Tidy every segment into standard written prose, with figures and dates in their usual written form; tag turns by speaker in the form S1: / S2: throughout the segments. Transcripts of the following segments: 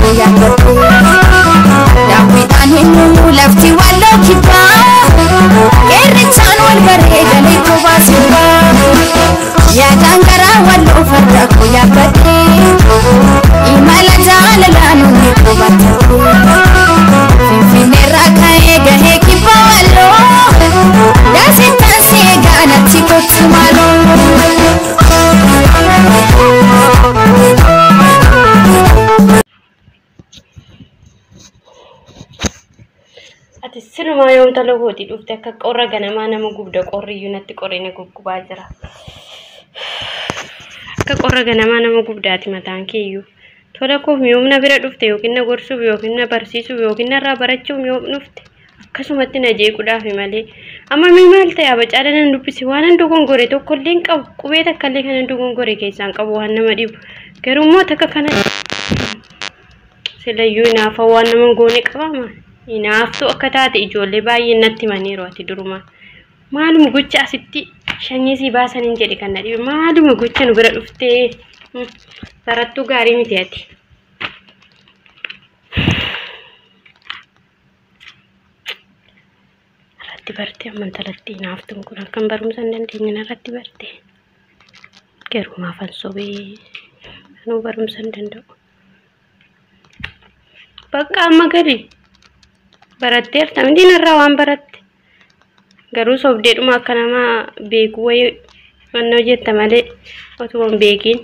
S1: koo yaabbadhee daawwiidhaan hin uumu lafti walloo kibbaa qeerrichaan wal baree galee kophaa sirbaa yaadaan garaa walloo farda koo yaabbadhee imala jaalalaan onnee koo battadhee finfinneerraa ka'ee gahee kibbaa walloo daasittaan si eegaa natti kottu maaloo.
S2: Ati silumaa yoom tola kootii dhufte akka qorra ganamaa nama gubda qorriyyuu natti qorree na guggubaa jira. Akka qorra ganamaa nama gubdaati mataan keeyyuu. Tola koof yoom na bira dhufte yookiin na gorsuuf yookiin na barsiisuuf yookiin narraa barachuuf yoom dhufte akkasumatti na jeequudhaaf malee. Amma mee maal ta'e abacaadha nan dubbise waan an dogongore tokkollee hin qabu qubee takkallee kan an dogongore keessaa hin qabu waan nama dhibu. Garuu immoo takka kana silayyuu hinaafa waan nama goone qabaama. Hinaaftuu akka taate ijoollee baay'een natti himaniiru ati durumaa. Maaluma gocha asitti shanyii sii baasaniin jedhe kan na dhibe maaluma gocha nu bira dhuftee barattuu gaarii miti ati. Irratti barte amma intalatti hinaaftuun kun akkan barumsa hin dandeenye narratti barte. Garuu maafan sobee anuu barumsa hin danda'u. Bakka amma gali. Baratteerta miti narraa waan baratte. Garuu sobdeedhuma akka nama beeku wayii wannoo jetta malee otuma hin beekiin.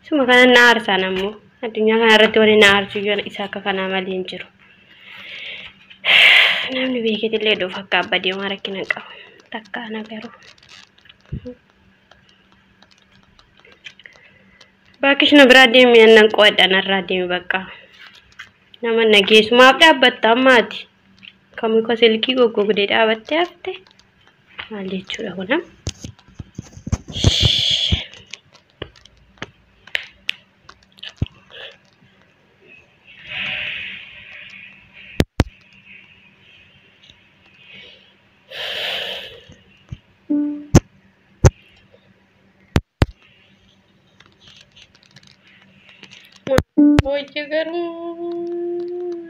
S2: Isuma kana na aarsaan ammoo addunyaa kana irratti wanni na aarsu isa akka kanaa malee hin jiru. Namni beeketillee dhufa akka abbadee waan rakkina hin qabu. Takka ana garuu. Baakkish na biraa deemi annan qo'adha narraa deemi bakka. Nama nageessumaaf dhaabbatta ammaati. Kan muka silkii goggogdee dhaabattee hafte. Maal jechuudha kun? Hojii garuu.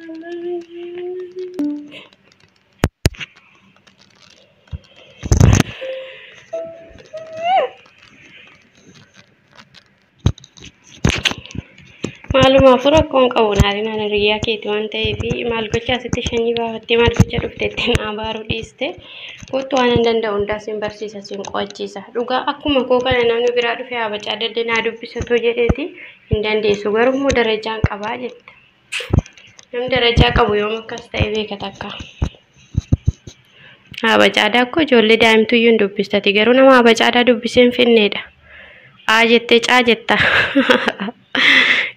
S2: Maalumaaf rakkoon qabu naariin ana hiriyaa keeti waan ta'eef maal gocha asitti shanyii baafattee maal gocha dhufte ittiin abaaruu dhiiste kottu waan hin danda'u hundaa sin barsiisa sin qo'achiisa. Dhugaa akkuma koo kana namni biraa dhufee abacaa dallee naa dubbisatu jedheeti hin dandeessu garuu immoo darajaan qabaa jette. Namni darajaa qabu yoom akkas ta'e beeka takka. Abacaadaa akkoo ijoollee daa'imtuyyuu hin dubbistati garuu nama abacaadaa dubbisee hin finneedha. Aa jettee caa jetta.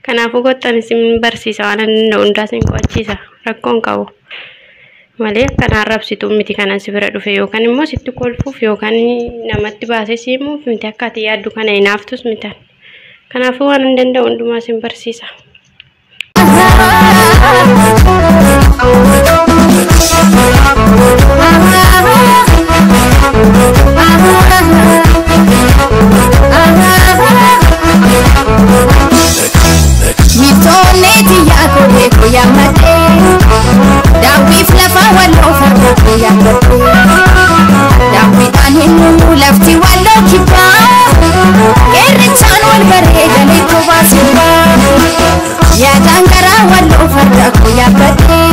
S2: Kanaafuu kottan isin barsiisa waan danda'u hundaa isin qo'achiisa rakkoon qabu. Malee akkana arrabsitu miti kanan si bira dhufe yookaan immoo sitti kolfuuf yookaan namatti baasee si himuuf miti akka ati yaaddu kana hinaaftus mitan. Kanaafuu waan hin danda'u hundumaa isin barsiisa.
S1: Miitoonni xiyyaa kophee koo yaammadhee daawwiif lafa walloo farda koo yaabbadhee daawwiidhaan hin uumu lafti walloo kibbaa qeerrichaan wal baree galee kophaa sirbaa yaadaan garaa walloo farda koo yaabbadhee.